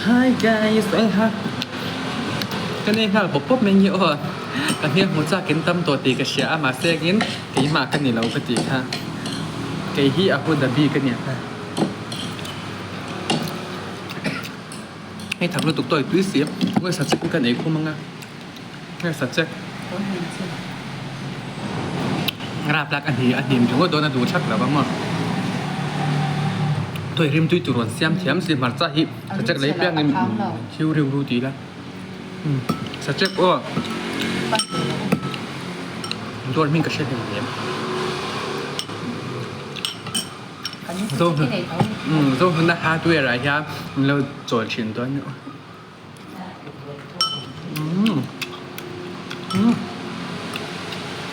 Hi guys eng ha ka nei nghal pawp pawp mai nge aw ka hmel hmu chak in tam tawh tih ka hria a mahse engin keimah ka ni lo ka tih kha kei hi Abu Dhabi ka nia kha hei thak lutuk tawh i tui si ngawi sa chek kan ei khum anga ngawi sa chek rap lak a hni a hnim ringawt dawn a duh thak lo ang maw tawih rim tui tur rawn siam thiam si hmarcha hi sachek lei piang in thiu riu ru ti ila sachek aw dawr hming ka hre hlei lem zo hmun a hardware ah hian min lo chawl thin dawn nia.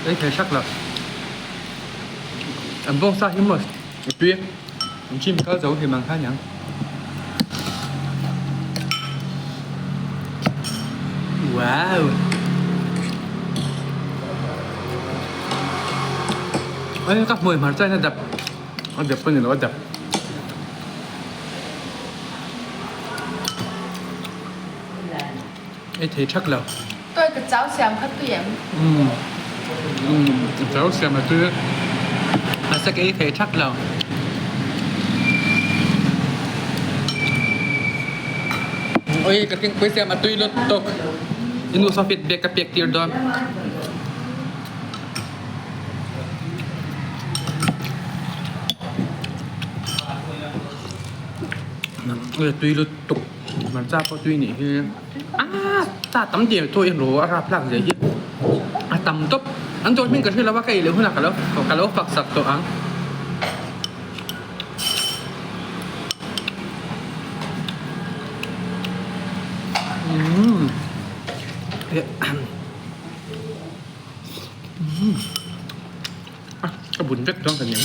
Ei thei hrak lo an bawngsa hi maw a tui an gym kal zo hlim ang kha aniang. Wow Ê ka hmui hmarcha in a dap a dap pawh ni lo a dap. Ei thei thak lo. Tawi ka chau siam kha tui em? Umm chau siam a tui mahse ka ei thei thak lo. Oi ka thingpui siam a tui lutuk. I nu saw feedback ka pek tir dawn. Tui lutuk hmarcha pawh tui nih hi aaa ta tam diam tawh i ro a rap hlak zia hi a tam tawp an dawr hming ka hre lo a ka ei leh hunah ka lo ka lo fak sak tawh ang. A bun vek dawn ka ning.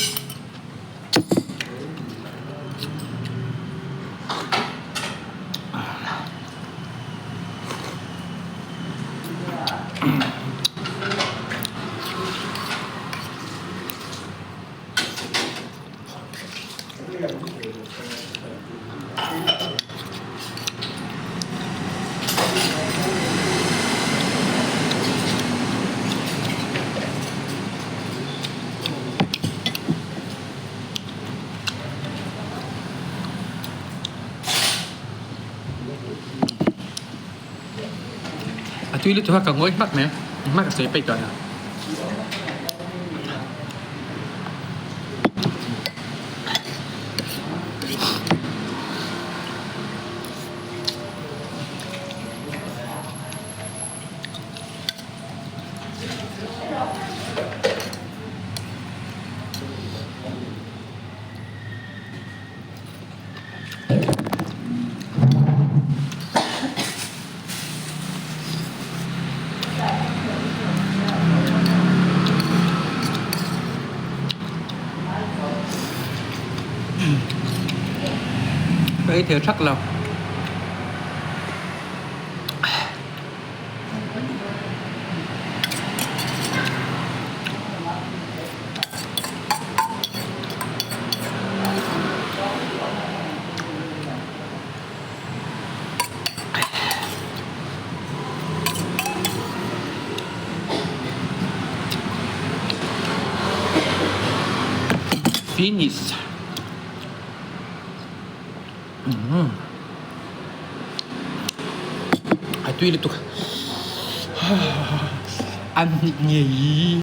A tui lutuk a ka ngawi hmak mai hmak a sawi peih tawh lo. Ka ei thei thak lo. Finish. Umm. A tui lutuk. An hnik ngei.